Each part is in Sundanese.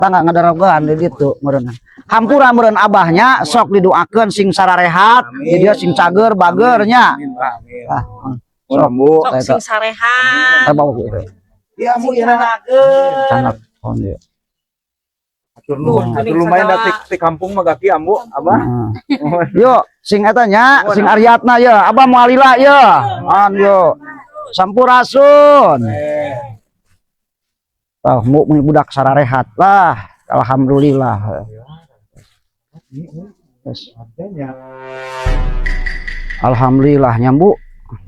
Tangga ngadarogan di ditu meureun. Hampura meureun abahnya, sok didoakeun sing sararehat, di dieu sing cager bager nya. Amin, Bah, amin. Ah, Sok, Bu. Sok sing sarehat. Eta bawa ku. Iya, Bu, Sing ya. sarager. Sangat on ieu. Atur nuhun, atur lumayan da ti kampung mah gaki ambu, Abah. Heeh. Yo, sing eta nya, sing ariatna ya, abah moal lila ya. An yo. Sampurasun. Ah, mu mun budak sararehat lah. Alhamdulillah. Yes. Alhamdulillah nyambu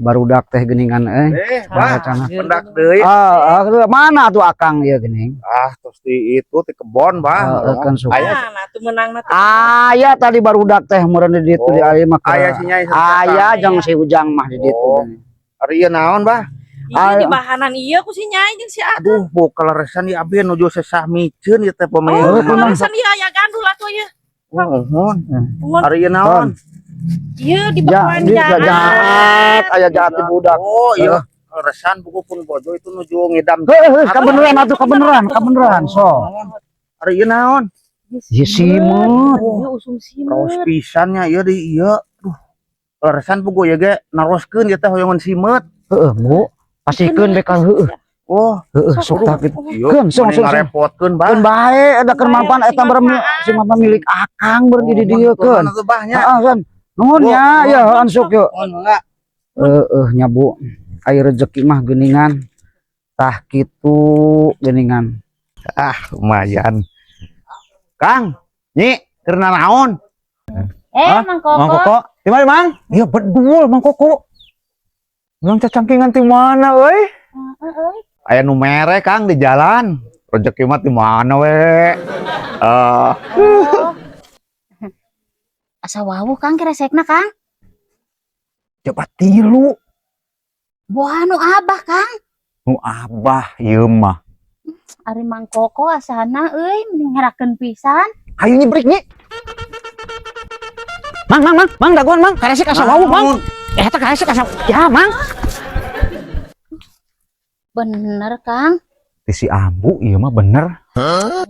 barudak teh geuningan eh. Eh, Bah, Cenah. Pendak deui. Ah, ah, mana tuh akang ieu geuning? Ah, terus di itu di kebon, Bah. Ah, kan suka. Aya. Mana tuh menang na tuh. Aya tadi barudak teh meureun di ditu di Oh, aya mah. Aya si Nyai. Aya jeung si Ujang mah di ditu. Oh. Ari ieu naon, Bah? Iya, di bahanan iya ku si Nyai jeung si Aa. Aduh, bu kaleresan di abdi nuju sesah miceun ieu teh Oh, pemain. kaleresan ieu aya gandul atuh ieu. Nuhun. Nuhun. Ari ieu naon? Ieu di Ja, bawaan di jahat. Jahat, aya jahat di budak. Oh, iya. Kaleresan buku pun bojo itu nuju ngidam. Heuh, heuh, kabeneran atuh, kabeneran, kabeneran so. Ari ieu naon? Ieu simeut. Ieu usum Raos simeut. Pisan nya ieu di ieu. Duh. Kaleresan buku ieu ge naroskeun ieu teh hoyongan simeut. Heueuh, Bu. Pasikeun be ka heueuh. Oh, Heueuh, sok tah kitu. Iya, Keun, sok, mending sok, sok. ngarepotkeun, Bah. Keun bae da keur Bae, mampan sing eta bareng manfaat. Sing mampan milik akang beureun di dieu keun. Nuhun atuh, Bah, nya. Heeh kan. Nuhun Bu, nya, ya heeh sok yeuh. Nuhun, mangga. Heeh nya, Bu. Ai rezeki mah geuningan. Tah kitu geuningan. Ah, lumayan. Kang, Nyi, keur naon? Eh, Hah? Mang Koko. Mang Koko, di mana, Mang? Iya bedul Mang Koko. Mang cacangkingan di mana euy? Heeh, euy. Aya nu mere, Kang, di jalan. Rezeki mah di mana we? Eh, Oh. Asa wawuh, Kang, keresekna, Kang. Coba tilu. Buah nu abah, Kang. Nu abah ieu mah. Ari Mang Koko asana euy mending ngerakeun pisan. Hayu nyibrik, Nyi. Mang, Mang, Mang, Mang, dagoan, Mang, karesek asa wawuh, Mang. Eh, eta karesek asa ya, Mang. Bener, Kang. Ti si Ambu ieu mah bener. Hah?